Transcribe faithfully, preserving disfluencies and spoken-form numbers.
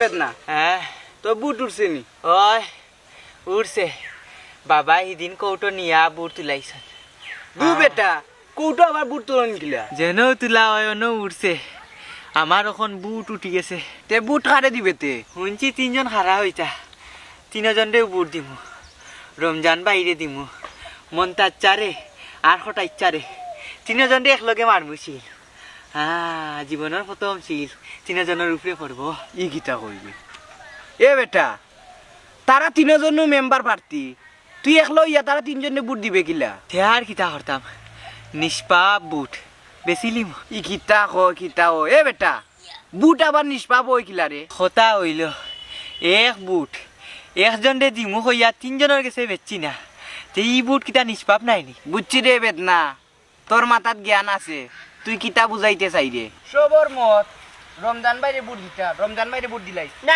বেদনা। হ্যাঁ। তোর বুট উঠছে নি? ওই উঠছে। বাবা হিদিন কৌটো নিয়া বুট তুলাইছন। দু বেটা, কৌটো আবার বুট তুলন কিলা? যেন তুলা হয় অন উঠছে। আমার অখন বুট উঠি গেছে। তে বুট কারে দিবে তে? হুনছি তিনজন খাড়া হইতা, তিনজনরেউ বুট দিমু। রমজান ভাইরে দিমু, মন্তাজ চারে আর খটাই চারে, তিনজনরে একলগে মারমু সিল। হ্যাঁ, জীবনর প্রথম সিল তিনজনর উপরে পড়বো। ই কিতা কইবে? এ বেটা, তারা তিনজনও মেম্বার প্রার্থী, তুই একলা ইয়া তারা তিনজনে বুট দিবে কিলা? তে আর কিতা করতাম, নিষ্পাপ বুট বেচিলিমু। ই কিতা ক, কিতা ও? এ বেটা, বুট আবার নিষ্পাপ অয় কিলা রে? কথা অইল, এক বুট একজনরে দিমু কইয়া তিনজনর গেছে বেচছি না, তে ই বুট কিতা নিষ্পাপ নায়নি? বুঝছি রে বেদনা, তোর মাথাত জ্ঞান আছে, তুই কিতা বুঝাইতে চাইরে? সবর মত রমজান ভাইরে বুট দিতা, রমজান ভাইরে বুট দিলাইছ। না,